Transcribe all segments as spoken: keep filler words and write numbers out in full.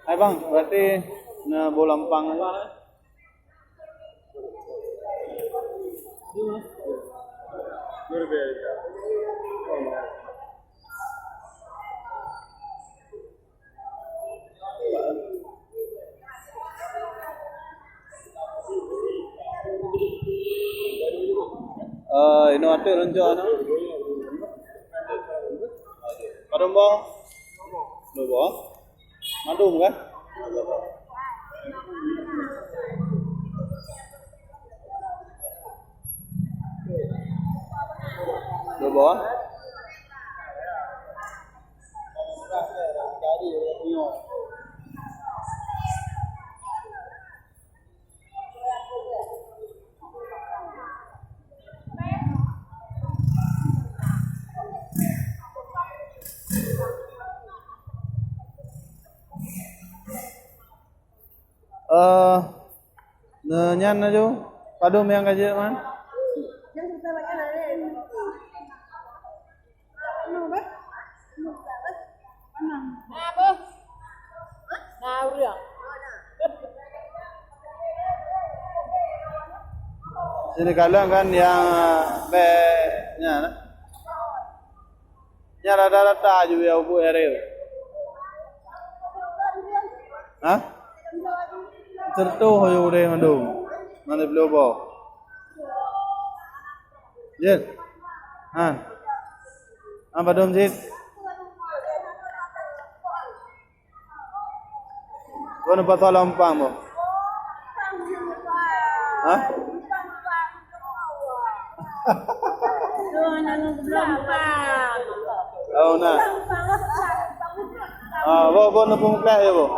Hai bang, berarti na boh lampang aja. Eh, inoe ateueh lôn cok inoe. Padum boh? Dua boh. Mandum kan? Dua boh. Eh, nyan laju, padum nyang ka jeuet man? Sini kalon kan nyang bèk nyan. Nyan rata-rata aju ya ubu ere. Hah? Serta aju udah mandum. Mana belum boh? Jin. Han. Han padum sit. Bukan pasal lampang boh. Hah? Oh, nah. Ah, boh, boh, na peumeukleh ya, boh.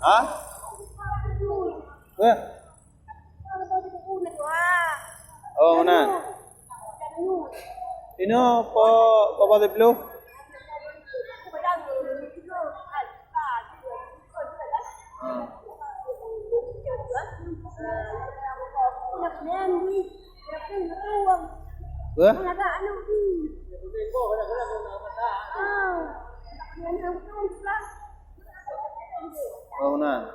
Hah? Eh? Oh, na. Inoe po, po, po siploh. Wah. Oh, na.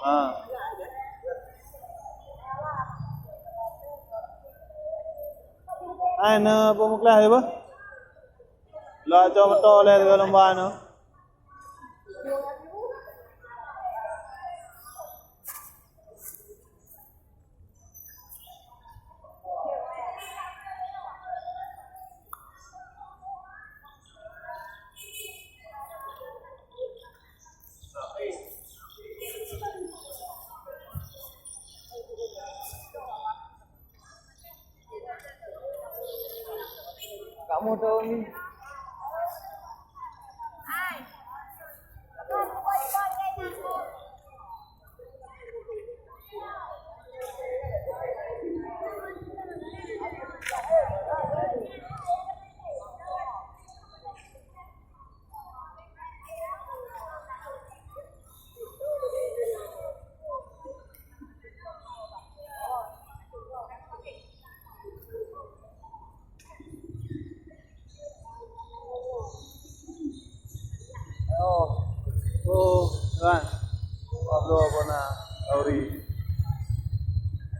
Ha. Hai, na peumeukleh ya, bah? Lak cok moto lé lomba nyoe. Kamu tahu ni? Oh, oh, tuan. Apa na, Auri?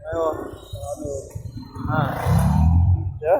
Ayo, aduh. Ha. Ya.